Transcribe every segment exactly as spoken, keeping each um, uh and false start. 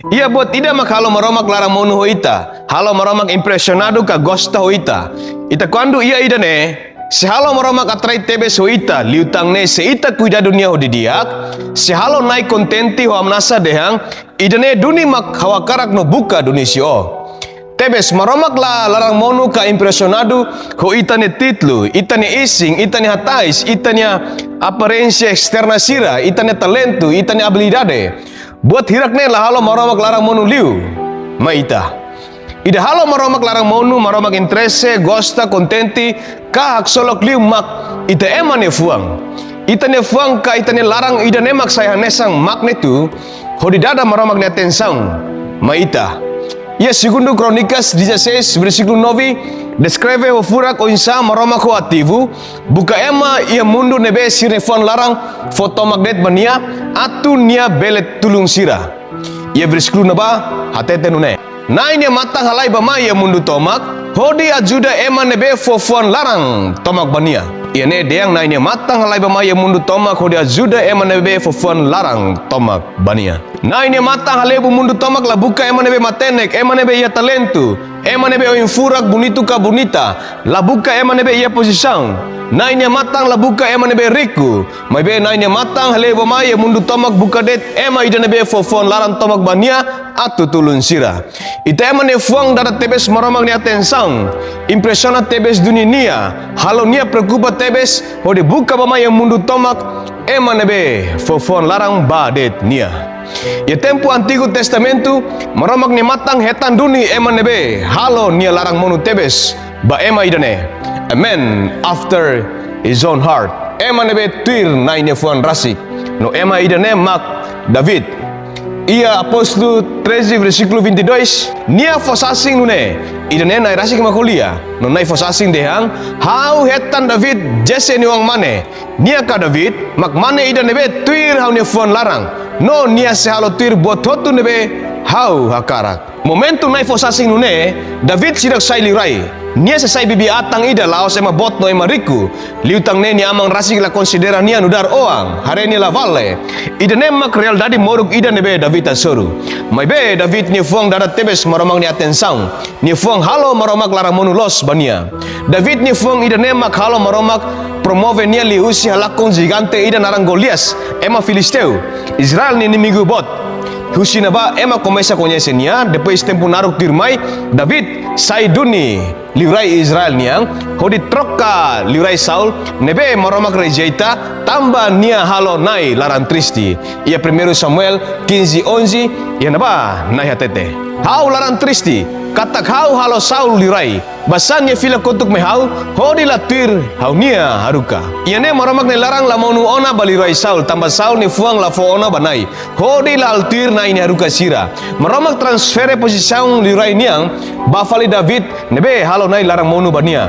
Iha buat ida mak halo Maromak laran monu ho ita, halo Maromak impresionadu ka gosta ho ita. Ita kuandu iha ida-ne'e, sei halo Maromak atrai tebes ho ita, liután ne'e sei ita kuidadu nia ho didi'ak, sei halo Na'i kontente ho hamnasa dehan, ida-ne'e duni mak ha'u hakarak no buka duni husi ó. Tebes Maromak la laran monu ka impresionadu ho ita-nia títulu, ita-nia isin, ita-nia hatais, ita-nia aparénsia esterna sira, ita-nia talentu, ita-nia abilidade. Buat hirak-ne'e la halo Maromak laran monu liu mai ita. Ida halo Maromak laran monu, Maromak interese, gosta, kontente, ka haksolok liu mak ita ema nia fuan. Ita-nia fuan ka ita-nia laran ida-ne'e mak sai hanesan magnetu, hodi dada Maromak nia atensaun mai ita. Iha Segundu Krónikas dezasseis, versíkulu nove, deskreve ho furak oinsá Maromak ho ativu buka ema iha mundu ne'ebé sira-nia fuan laran fó tomak de'it ba nia, atu nia bele tulun sira. Iha versíkulu ne'ebá hatete nune'e: Na'i nia matan halai bá-mai iha mundu tomak, hodi ajuda ema ne'ebé fó fuan laran tomak ba nia. Iha ne'e dehan Na'i nia matan halai bá-mai iha mundu tomak, hodi ajuda ema ne'ebé fó fuan laran tomak ba nia. Na'i nia matan hale'u ba mundu tomak la buka ema ne'ebé matenek, ema ne'ebé iha talentu, ema ne'ebé oin furak, bonitu ka bonita, la buka ema ne'ebé iha pozisaun. Na'i nia matan la buka ema ne'ebé riku, maibé Na'i nia matan hale'u bá-mai iha mundu tomak buka de'it ema ida ne'ebé fó fuan laran tomak ba nia atu tulun sira. Ita ema nia fuan dada tebes Maromak nia atensaun, impresiona tebes duni nia, halo nia preokupa tebes, hodi buka bá-mai iha mundu tomak ema ne'ebé fó fuan laran ba de'it nia. Iha tempu Antigu Testamentu, Maromak nia matan hetan duni ema ne'ebé halo nia laran monu tebes ba ema ida-ne'e. A man after his own heart. Ema ne'ebé tuir Na'i nia fuan rasik. No ema ida-ne'e mak David. Iha Apóstolu treze, versíkulu vinte e dois, nia fó sasin nune'e: Ida-ne'e Na'i rasik mak ko'alia. No Na'i fó sasin dehan: Ha'u hetan David, Jese nia oan-mane. Nia ka David mak mane ida ne'ebé tuir ha'u-nia fuan laran, no nia sei halo tuir buat hotu ne'ebé ha'u hakarak. Momentu Na'i fó sasin nune'e, David seidauk sai liurai. Nia sei sai bibi-atan ida, la'ós ema boot no ema riku. Liután ne'e nia aman rasik la konsidera nia nu'udar oan, haree nia la vale. Ida-ne'e mak realidade moruk ida ne'ebé David hasoru. Maibé David nia fuan dada tebes Maromak nia atensaun. Nia fuan halo Maromak laran monu loos ba nia. David nia fuan ida-ne'e mak halo Maromak promove nia liuhusi halakon jigante ida naran Golias, ema Filisteu, Israel nia inimigu boot. Husi ne'ebá ema komesa koñese nia, depois tempu naruk tuirmai, David sai duni liurai Israel nian, hodi troka liurai Saul, ne'ebé Maromak rejeita, tanba nia halo Na'i laran triste. Iha Primeiru Samuel quinze onze, iha ne'ebá Na'i hatete: Ha'u laran triste, katak ha'u halo Saul liurai, basá nia fila kotuk mai ha'u, hodi la tuir ha'u-nia haruka. Iha ne'e Maromak nia laran la monu ona ba liurai Saul, tanba Saul nia fuan la fó ona ba Na'i, hodi la tuir Na'i nia haruka sira. Maromak transfere pozisaun liurai nian ba fali David, ne'ebé halo Na'i laran monu ba nia.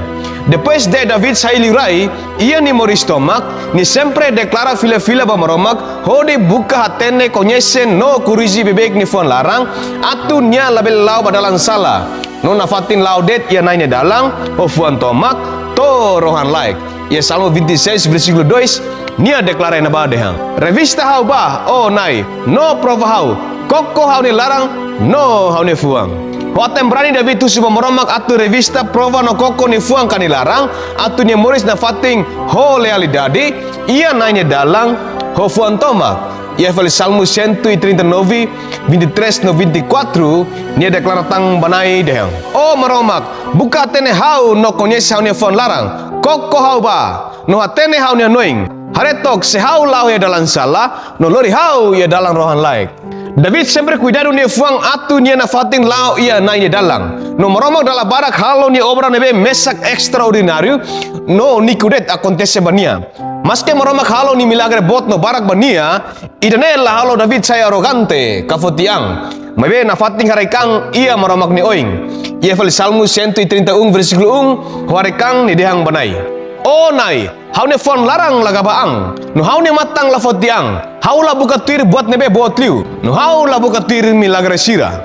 Depois de David sai liurai, iha nia moris tomak, nia sempre deklara fila-fila ba Maromak, hodi buka hatene, koñese no korrije beibeik nia fuan laran, atu nia labele la'o ba dalan sala. No nafatin la'o de'it iha Na'i nia dalan, ho fuan tomak, to'o rohan-laek. Iha Salmo vinte e seis, versíkulu dois, nia deklara iha ne'ebá dehan: Revista ha'u bá, ó Na'i, no prova ha'u, koko ha'u-nia laran no ha'u-nia fuan. Ho aten-brani David husu ba Maromak atu revista, prova no koko nia fuan ka nia laran, atu nia moris nafatin ho lealdade, iha Na'i nia dalan, ho fuan tomak. Iha fali Salmo cento e trinta e nove, vinte e três no vinte e quatro, nia deklara tan ba Na'i dehan: Ó Maromak, buka hatene ha'u no koñese ha'u-nia fuan laran, koko ha'u bá, no hatene ha'u-nia hanoin. Haree took se ha'u la'o iha dalan sala, no lori ha'u iha dalan rohan-laek. David sempre kuidadu nia fuan atu nia nafatin la'o iha Na'i nia dalan. No Maromak dala barak halo nia obra ne'ebé mesak estraordináriu, no úniku de'it akontese ba nia. Maske Maromak halo nia milagre boot no barak ba nia, ida-ne'e la halo David sai arrogante ka foti an. Maibé nafatin haraik an iha Maromak nia oin. Iha fali Salmo cento e trinta e um, versíkulu um, ho haraik an nia dehan ba Na'i: Ó Na'i, ha'u-nia fuan laran la gaba an, no ha'u-nia matan la foti an. Ha'u la buka tuir buat ne'ebé boot liu, no ha'u la buka tuir milagre sira.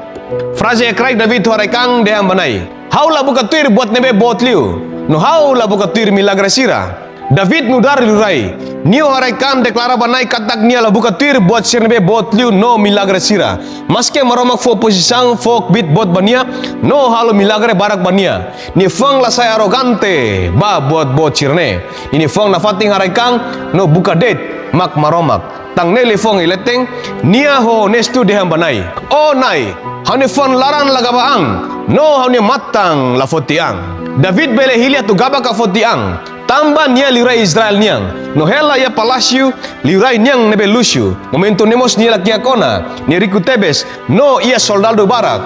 Fraze iha kraik David ho haraik an dehan ba Na'i: Ha'u la buka tuir buat ne'ebé boot liu, no ha'u la buka tuir milagre sira. David nu'udar liurai, nia ho haraik-an deklara ba Na'i katak nia la buka tuir buat sira ne'ebé boot liu no milagre sira. Maske Maromak fó pozisaun, fó kbiit boot ba nia, no halo milagre barak ba nia, nia fuan la sai arrogante ba buat boot sira-ne'e. Nia fuan nafatin haraik-an no buka de'it mak Maromak. Tan ne'e liafuan iha leten, nia ho onestu dehan ba Na'i: Ó Na'i, ha'u-nia fuan laran la gaba an, no ha'u-nia matan la foti an. David bele hili atu gaba ka foti an, tanba nia liurai Israel nian, no hela iha palásiu liurai nian ne'ebé luxu. Momentu ne'e mós nia la kiak ona, nia riku tebes, no iha soldadu barak.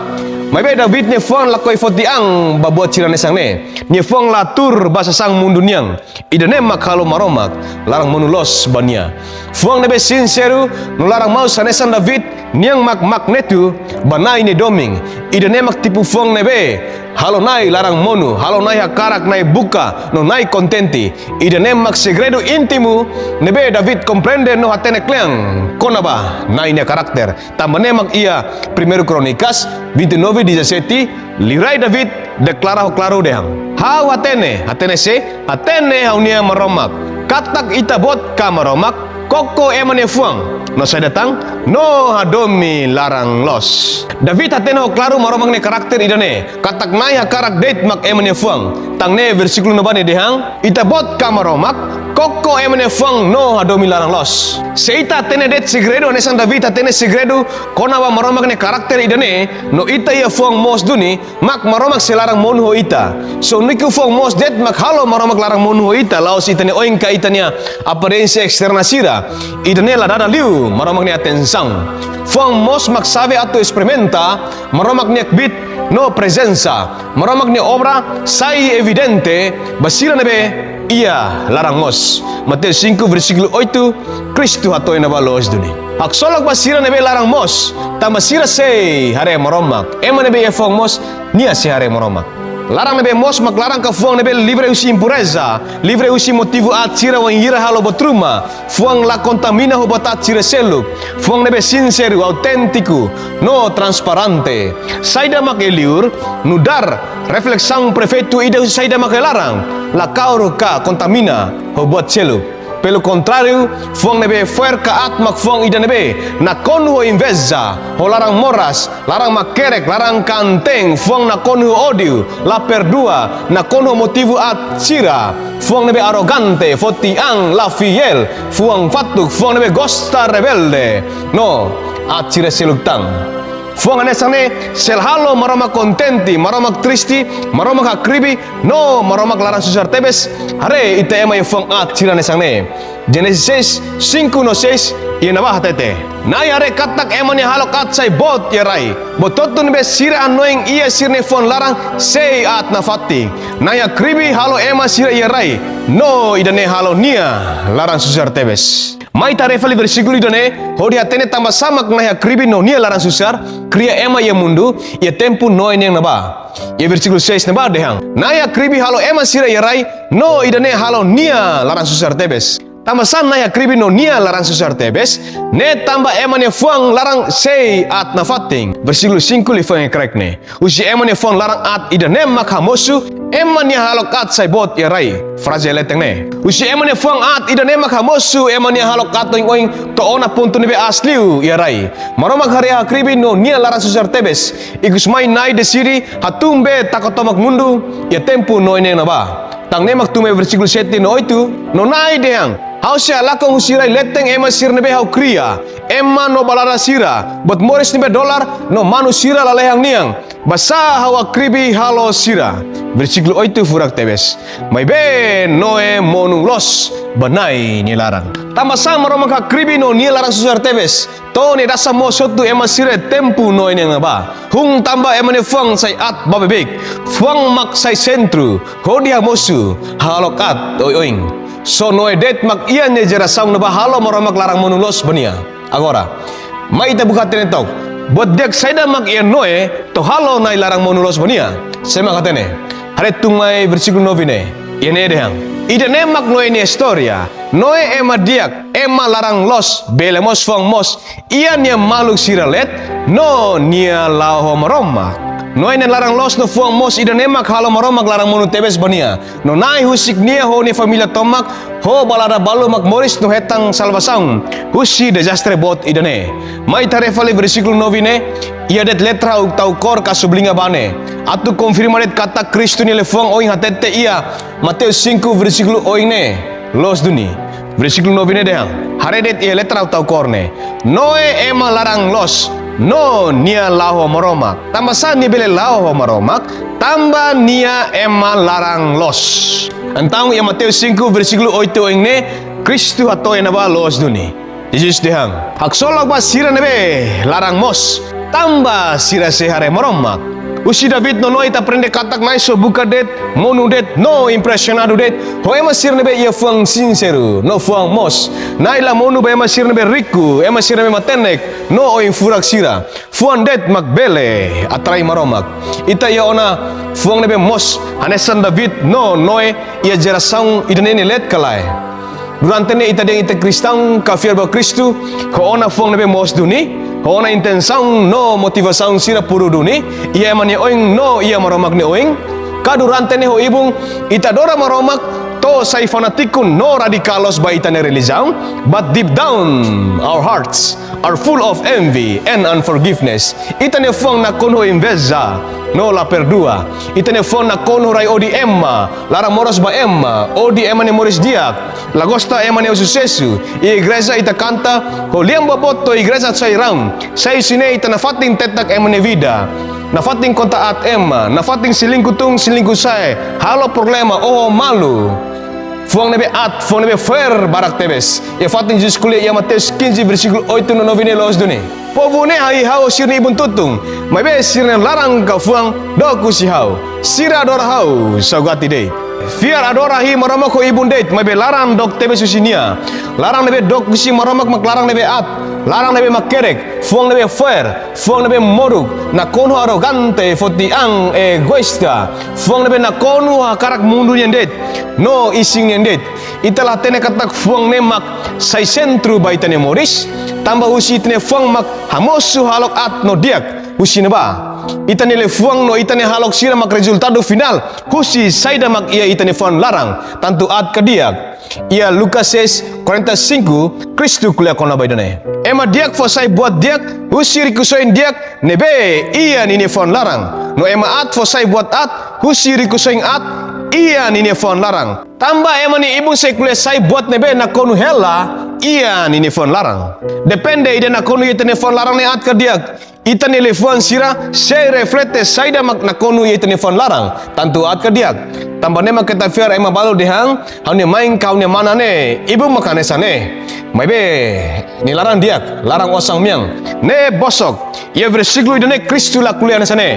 Maibé David nia fuan lakohi foti an ba buat sira hanesan ne'e. Nia fuan la tuur ba sasán mundu nian. Ida-ne'e mak halo Maromak laran monu loos ba nia. Fuan ne'ebé sinseru no laran maus hanesan David nian mak magnetu ba Na'i nia domin. Ida-ne'e mak tipu fuan ne'ebé halo Na'i laran monu, halo Na'i hakarak, Na'i buka, no Na'i kontente. Ida-ne'e mak segredu íntimu ne'ebé David komprende no hatene kle'an kona-ba Na'i nia karakter. Tanba ne'e mak iha Primeiru Krónikas vinte e nove, dezassete, liurai David deklara ho klaru dehan: Ha'u hatene, hatene sé? Hatene ha'u-nia Maromak, katak Ita-Boot ka Maromak, koko ema nia fuan, no saida tan, no hadomi laran loos. David hatene ho klaru Maromak nia karakter ida-ne'e, katak Na'i hakarak de'it mak ema nia fuan. Tan ne'e versíkulu ne'ebá nia dehan: Ita-Boot ka Maromak, koko ema nia fuan no hadomi laran loos. Se ita hatene de'it segredu hanesan David hatene segredu kona-ba Maromak nia karakter ida-ne'e, no ita iha fuan moos duni, mak Maromak sei laran monu ho ita. Só úniku fuan moos de'it mak halo Maromak laran monu ho ita, la'ós ita-nia oin ka ita-nia aparénsia esterna sira. Ida-ne'e la dada liu Maromak nia atensaun. Fuan moos mak xave atu esperimenta Maromak nia kbiit no prezensa. Maromak nia obra sai evidente ba sira ne'ebé iha laran moos. Mateus cinco, versíkulu oito, Kristu hato'o iha ne'ebá loos duni. Haksolok ba sira ne'ebé laran moos, tanba sira sei haree Maromak. Ema ne'ebé iha fuan moos, nia sei haree Maromak. Laran ne'ebé moos mak laran ka fuan ne'ebé livre husi impureza, livre husi motivu aat sira wainhira halo buat ruma. Fuan la kontamina ho buat aat sira seluk. Fuan ne'ebé sinseru, auténtiku, no transparente. Saida mak iha liur nu'udar reflesaun perfeitu ida husi saida mak iha laran, la kahur ka kontamina ho buat seluk. Pelo kontráriu, fuan ne'ebé fo'er ka aat mak fuan ida ne'ebé nakonu ho inveja, ho laran moras, laran makerek, laran kaan-teen, fuan nakonu ho ódiu, la perdua, nakonu ho motivu aat sira, fuan ne'ebé arrogante, foti an, la fiél, fuan fatuk, fuan ne'ebé gosta rebelde, no aat sira seluk tan. Fuan hanesan ne'e sei la halo Maromak kontente, Maromak triste, Maromak hakribi, no Maromak laran susar tebes. Haree ita ema iha fuan aat sira hanesan ne'e. Génesis seis, cinco no seis, iha ne'ebá hatete: Na'i haree katak ema nia hahalok aat sai boot iha rai. Buat hotu ne'ebé sira hanoin iha sira-nia fuan laran sei aat nafatin. Na'i hakribi halo ema sira iha rai, no ida-ne'e halo nia laran susar tebes. Mai ita haree fali versíkulu ida-ne'e hodi hatene tanbasá mak Na'i hakribi no nia laran susar, kria ema iha mundu, iha tempu Noé nian ne'ebá. Iha versíkulu seis ne'ebá dehan: Na'i hakribi halo ema sira iha rai, no ida-ne'e halo nia laran susar tebes. Tanbasá Na'i hakribi no nia laran susar tebes? Ne'e tanba ema nia fuan laran sei aat nafatin. Versíkulu cinco liafuan iha kraik ne'e. Husi ema nia fuan laran aat ida-ne'e mak hamosu ema nia hahalok aat sai boot iha rai. Fraze leten ne'e. Husi ema nia fuan aat ida-ne'e mak hamosu ema nia hahalok aat oioin to'o ona pontu ne'ebé aas liu iha rai. Maromak haree hakribi no nia laran susar tebes. Ikusmai Na'i deside hatún bee taka tomak mundu iha tempu Noé nian ne'ebá. Tan ne'e mak tun mai versíkulu sete no oito. No Na'i dehan: Ha'u sei halakon husi rai leten ema sira ne'ebé ha'u kria, ema no balada sira, buat moris ne'ebé dolar, no manu sira lalehan nian. Basá ha'u hakribi halo sira? Versíkulu oito furak tebes. Maibé Noé monu loos ba Na'i nia laran. Tanbasá Maromak hakribi no nia laran susar tebes? To'o nia dasa moos hotu ema sira iha tempu Noé nian ne'ebá. Hun tanba ema nia fuan sai aat ba beibeik. Fuan mak sai sentru hodi hamosu hahalok aat oioin. Só Noé de'it mak iha nia jerasaun ne'ebá halo Maromak laran monu loos ba nia. Agora, mai ita buka hatene took. Buat di'ak saida mak iha Noé to'o halo Na'i laran monu loos ba nia? Sé mak hatene? Haree tun mai versíkulu nove ne'e. Iha ne'e dehan: Ida-ne'e mak Noé nia istória. Noé ema di'ak, ema laran loos, bele mós fuan moos, iha nia maluk sira leet, no nia la'o ho Maromak. Noé nia laran loos no fuan moos ida-ne'e mak halo Maromak laran monu tebes ba nia. No Na'i husik nia ho nia família tomak, ho balada balu mak moris no hetan salvasaun husi dezastre boot ida-ne'e. Mai ita haree fali versíkulu nove ne'e, iha de'it letra tau kór ka sublinha ba ne'e. Atu konfirma de'it katak Kristu nia liafuan ohin hatete iha Mateus cinco versíkulu ohin ne'e loos duni. Versíkulu nove ne'e dehan, haree de'it iha letra tau kór ne'e. Noé ema laran loos, no nia la'o ho Maromak. Tanbasá nia bele la'o ho Maromak? Tanba nia ema laran loos. Entaun iha Mateus cinco versíkulu oito ohin ne'e, Kristu hato'o iha ne'ebá loos duni. Jesus dehan, haksolok ba sira ne'ebé laran moos, tanba sira sei haree Maromak. Husi David no Noé ita aprende katak Na'i só buka de'it, monu de'it, no impresionadu de'it ho ema sira ne'ebé iha fuan sinseru no fuan moos. Na'i la monu ba ema sira ne'ebé riku, ema sira ne'ebé matenek, no oin furak sira. Fuan de'it mak bele atrai Maromak. Ita iha ona fuan ne'ebé moos hanesan David no Noé iha jerasaun ida-ne'e ne'e leet ka lae? Durante ne'e ita dehan ita kristaun ka fiar ba Kristu, ho ona fuan ne'ebé moos duni, ho ona intensaun no motivasaun sira puru duni, iha ema nia oin no iha Maromak nia oin? Ka durante ne'e ho ibun ita adora Maromak to'o sai fanátiku no radikál loos ba ita-nia relijiaun, but deep down our hearts are full of envy and unforgiveness. Ita-nia fuan nakonu ho inveja no la perdua. Ita-nia fuan nakonu ho rai odi ema, laran moras ba ema, odi ema nia moris di'ak, la gosta ema nia susesu. Iha igreja ita kanta ho lian boboot to'o igreja sai ran. Sai husi ne'e ita nafatin tetak ema nia vida, nafatin konta aat ema, nafatin selingkuh tun selingkuh sa'e, halo problema, oho malu. Fuan ne'ebé aat, fuan ne'ebé fo'er barak tebes. Iha fatin Jesus ko'alia iha Mateus quinze versíkulu oito no nove ne'e loos duni. Povu ne'e hahi'i ha'u ho sira-nia ibun tutun, maibé sira-nia laran ka fuan dook husi ha'u. Sira adora ha'u saugati de'it. Fiar adora hi Maromak ho ibun de'it, maibé laran dook tebes husi nia. Laran ne'ebé dook husi Maromak mak laran ne'ebé aat, laran ne'ebé makerek, fuan ne'ebé fo'er, fuan ne'ebé moruk, nakonu ho arrogante, foti an, egoísta, fuan ne'ebé nakonu ho hakarak mundu nian de'it no isin nian de'it. Ita la hatene katak fuan ne'e mak sai sentru ba ita-nia moris, tanba husi ita-nia fuan mak hamosu hahalok aat no di'ak husi ne'ebá. Ita-nia liafuan no ita-nia hahalok sira mak rezultadu finál husi saida mak iha ita-nia fuan laran, tantu aat ka di'ak. Iha Lucas seis quarenta e cinco, Kristu ko'alia kona-ba ida-ne'e. Ema di'ak fó sai buat di'ak husi rikusoin di'ak ne'ebé iha ninia fuan laran. No ema aat fó sai buat aat husi rikusoin aat iha ninia fuan laran. Tanba ema nia ibun sei ko'alia sai buat ne'ebé nakonu hela iha ninia fuan laran. Depende ida nakonu iha ita-nia fuan laran ne'e aat ka di'ak. Ita-nia liafuan sira sei reflete saida mak nakonu iha ita-nia fuan laran, tantu aat ka di'ak. Tanba ne'e mak ita fiar ema balu dehan, ha'u-nia main ka ha'u-nia mana ne'e, ibun mak hanesan ne'e. Maibé nia laran di'ak, laran osan mean. Ne'e bosok. Iha versíkulu ida-ne'e Kristu la ko'alia hanesan ne'e.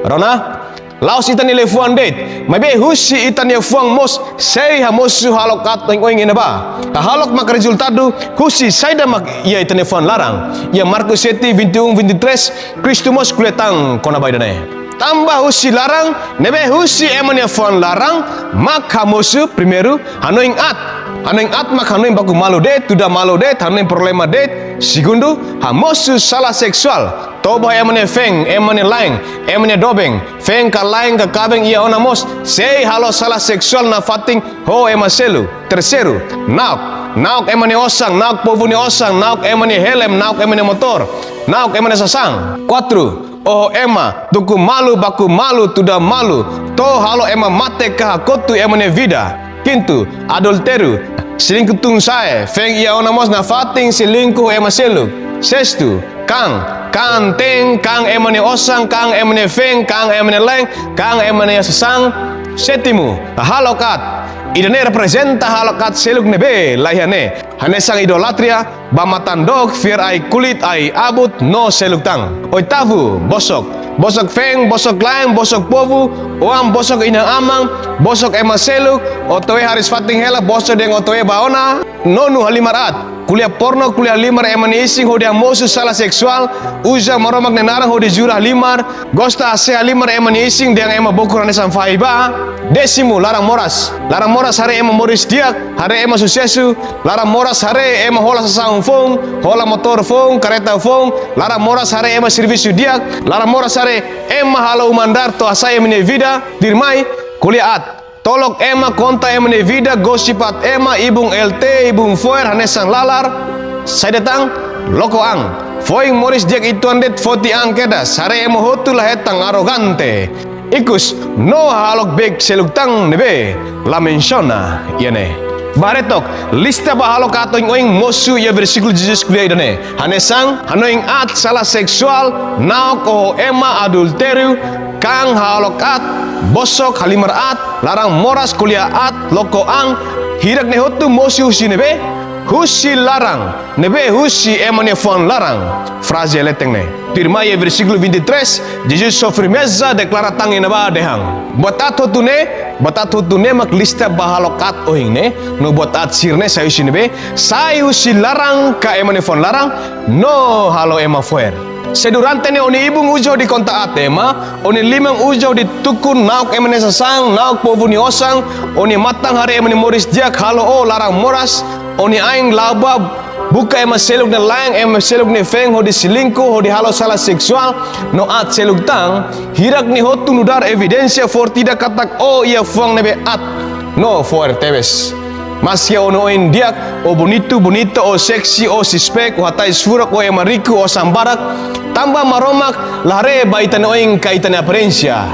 Rona, la'ós ita-nia liafuan de'it, maibé husi ita-nia fuan mós sei hamosu hahalok aat oin-oin iha ne'ebá. Hahalok mak rezultadu husi saida mak iha ita-nia fuan laran. Iha Markus sete, vinte e um, vinte e três, Kristu mós ko'alia tan kona-ba ida-ne'e. Tanba husi laran, ne'ebé husi ema nia fuan laran, mak hamosu, primeiru, hanoin aat. Hanoin aat mak hanoin baku malu de'it, tuda malu de'it, hanoin problema de'it. Segundu, hamosu sala seksuál. Toba ema nia feen, ema nia la'en, ema nia doben. Feen ka la'en ka kaben iha ona mós sei halo sala seksuál nafatin ho ema seluk. Terseiru, na'ok. Na'ok ema nia osan, na'ok povu nia osan, na'ok ema nia helm, na'ok ema nia motór, na'ok ema nia sasán. Kuatru, oho ema, tuku malu, baku malu, tuda malu, to'o halo ema mate ka hakotu ema nia vida. Kintu, adultériu, selingkuh tun sa'e, feen iha ona mós nafatin selingkuh ho ema seluk. Sestu, kaan, kaan-teen, kaan ema nia osan, kaan ema nia feen, kaan ema nia la'en, kaan ema nia sasán. Sétimu, hahalok aat. Ida-ne'e reprezenta hahalok aat seluk ne'ebé laiha ne'e. Hanesan idolatria, bá matan-dook, fiar ai-kulit, ai-abut, no seluk tan. Oitavu, bosok. Bosok feen, bosok la'en, bosok povu, oan bosok inan-aman, bosok ema seluk, o to'o hariis-fatin hela, bosok dehan o to'o ba ona. Nonu, halimar aat. ko'alia pornu, ko'alia halimar ema nia isin hodi hamosu sala seksuál, uza Maromak nia naran hodi jura halimar, gosta hase'e halimar ema nia isin dehan ema bokur hanesan fahi ba. Désimu, laran moras. Laran moras haree ema moris di'ak, haree ema susesu, laran moras haree ema hola sasán foun, hola motór foun, karreta foun, laran moras haree ema servisu di'ak, laran moras haree ema halo uma andár to'o hasa'e ema nia vida. Tuirmai, ko'alia aat. Tolok ema, konta ema nia vida, gosip aat ema, ibun L T, ibun fo'er hanesan lalar. Saida tan? Loko an. Foin moris di'ak uitoan de'it foti an kedas, haree ema hotu la hetan, arrogante. Ikus, no hahalok beik seluk tan ne'ebé la mensiona iha ne'e. Ba haree took, lista ba hahalok aat oioin mosu iha versíkulu Jesus ko'alia ida-ne'e. Hanesan, hanoin aat, sala seksuál, na'ok oho ema, adultériu, kaan, hahalok aat, bosok, halimar aat, laran moras, ko'alia aat, loko an, hirak ne'e hotu mosu husi ne'ebé? Husi laran, ne'ebé husi ema nia fuan laran. Fraze leten ne'e. Tuirmai iha versíkulu vinte e três, Jesus ho firmeza deklara tan iha ne'ebá dehan: Buat aat hotu ne'e, buat aat hotu ne'e mak lista ba hahalok aat ohin ne'e, no buat aat sira-ne'e sai husi ne'ebé? Sai husi laran ka ema nia fuan laran, no halo ema fo'er. Se durante ne'e ó-nia ibun uza hodi konta aat ema, ó-nia liman uza hodi tuku na'ok ema nia sasán, na'ok povu nia osan, ó-nia matan haree ema nia moris di'ak, halo ó laran moras, ó-nia ain la'o ba buka ema seluk nia laen, ema seluk nia feen hodi selingkuh, hodi halo sala seksuál, no aat seluk tan, hirak ne'e hotu nu'udar evidénsia forte ida katak ó iha fuan ne'ebé aat no fo'er tebes. Maski ó-nia oin di'ak, ó bonitu, bonita, ó seksi, ó six-pack, ó hatais furak, ó ema riku, osan barak, tanba Maromak la haree ba ita-nia oin ka ita-nia aparénsia.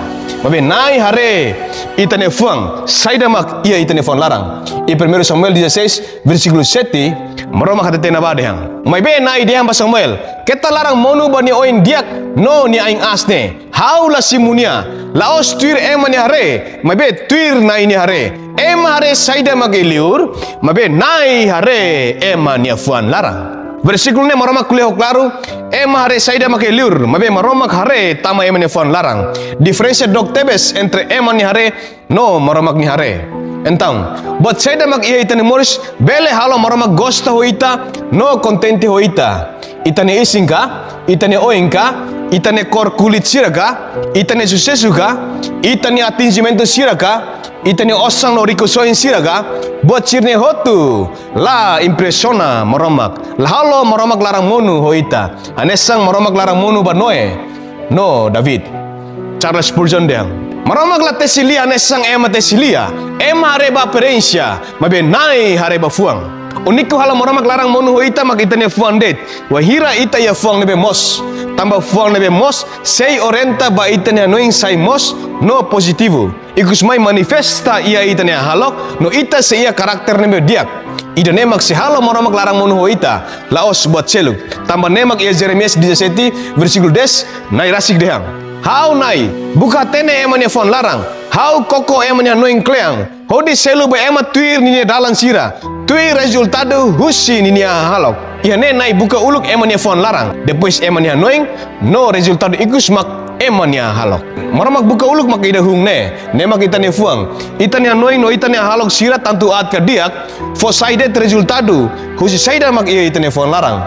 Maibé Na'i haree ita-nia fuan, saida mak iha ita-nia fuan laran. Iha Primeiru Samuel dezasseis, versíkulu sete, Maromak hatete iha ne'ebá dehan: Maibé Na'i dehan ba Samuel: Keta laran monu ba nia oin di'ak no nia ain aas ne'e. Ha'u la simu nia, la'ós tuir ema nia haree, maibé tuir Na'i nia haree. Ema haree saida mak iha liur, maibé Na'i haree ema nia fuan laran. Versíkulu ne'e Maromak ko'alia ho klaru, ema haree saida mak iha liur, maibé Maromak haree tama ema nia fuan laran. Diferensa dook tebes entre ema nia haree no Maromak nia haree. Entaun, buat saida mak iha ita-nia moris bele halo Maromak gosta ho ita no kontente ho ita? Ita-nia isin ka, ita-nia oin ka, ita-nia kór kulit sira ka, ita-nia susesu ka, ita-nia atinjimentu sira ka, ita-nia osan no rikusoin sira ka? Buat sira-ne'e hotu la impresiona Maromak, la halo Maromak laran monu ho ita. Hanesan Maromak laran monu ba Noé no David. Charles Spurgeon dehan: Maromak la tesi lia hanesan ema tesi lia. Ema haree ba aparénsia, maibé Na'i haree ba fuan. Úniku halo Maromak laran monu ho ita mak ita-nia fuan de'it. Wainhira ita iha fuan ne'ebé moos. Tanba fuan ne'ebé moos sei orienta ba ita-nia hanoin sai moos no pozitivu. Ikus mai manifesta iha ita-nia hahalok, no ita sei iha karakter ne'ebé di'ak. Ida-ne'e mak sei halo Maromak laran monu ho ita, la'ós buat seluk. Tanba ne'e mak iha Jeremias dezassete, versíkulu dez, Na'i rasik dehan: Ha'u Na'i, buka hatene ema nia fuan laran, ha'u koko ema nia hanoin kle'an, hodi selu ba ema tuir ninia dalan sira, tuir rezultadu husi ninia hahalok. Iha ne'e Na'i buka uluk ema nia fuan laran, depois ema nia hanoin, no rezultadu ikus mak ema nia hahalok. Maromak buka uluk mak ida hun ne'e, ne'e mak ita-nia fuan. Ita-nia hanoin no ita-nia hahalok sira, tantu aat ka di'ak, fó sai de'it rezultadu husi saida mak iha ita-nia fuan laran.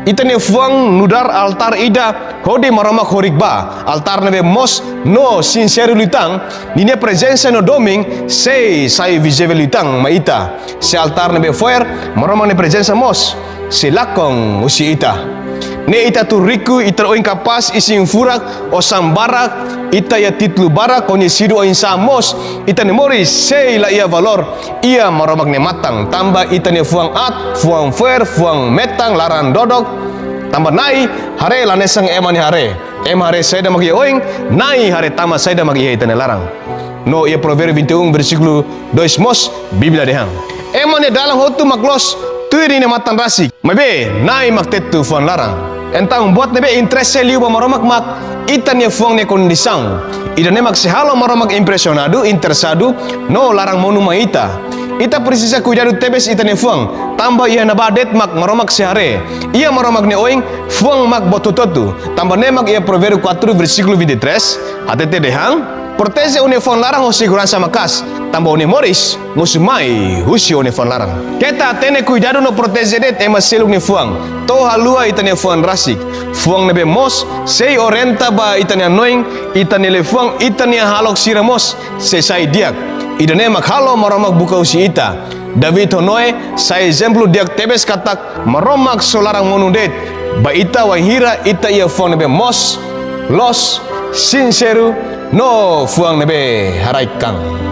Ita-nia fuan nu'udar altár ida hodi Maromak horik ba. Altár ne'ebé moos no sinseru liután, ninia prezensa no domin sei sai vizivel liután mai ita. Se altár ne'ebé fo'er, Maromak nia prezensa mós sei lakon husi ita. Ne'e ita atu riku, ita oin kapás, isin furak, osan barak, ita iha títulu barak, koñesidu oinsá mós, ita-nia moris sei la iha valór iha Maromak nia matan, tanba ita-nia fuan aat, fuan fo'er, fuan metan, laran dodok. Tanba Na'i haree la hanesan ema nia haree. Ema haree saida mak iha oin, Na'i haree tama saida mak iha ita-nia laran. No iha Provérbiu vinte e um, versíkulu dois mós, Bíblia dehan: Ema nia dalan hotu mak loos tuir ninia matan rasik, maibé Na'i mak tetu fuan laran. Entaun, buat ne'ebé interese liu ba Maromak mak ita-nia fuan nia kondisaun. Ida-ne'e mak sei halo Maromak impresionadu, interesadu, no laran monu mai ita. Ita presiza kuidadu tebes ita-nia fuan, tanba iha ne'ebá de'it mak Maromak sei haree. Iha Maromak nia oin, fuan mak buat hotu-hotu. Tanba ne'e mak iha Provérbiu quatro, versíkulu vinte e três, hatete dehan: Proteje ó-nia fuan laran ho seguransa maka'as, tanba ó-nia moris mosu mai husi ó-nia fuan laran. Keta hatene, kuidadu no proteje de'it ema seluk nia fuan. To'o haluha ita-nia fuan rasik. Fuan ne'ebé moos sei orienta ba ita-nia hanoin, ita-nia liafuan, ita-nia hahalok sira mós sei sai di'ak. Ida-ne'e mak halo Maromak buka husi ita. David ho Noé sai ezemplu di'ak tebes katak Maromak só laran monu de'it ba ita wainhira ita iha fuan ne'ebé moos, loos, sinseru no fuan ne'ebé haraik-an.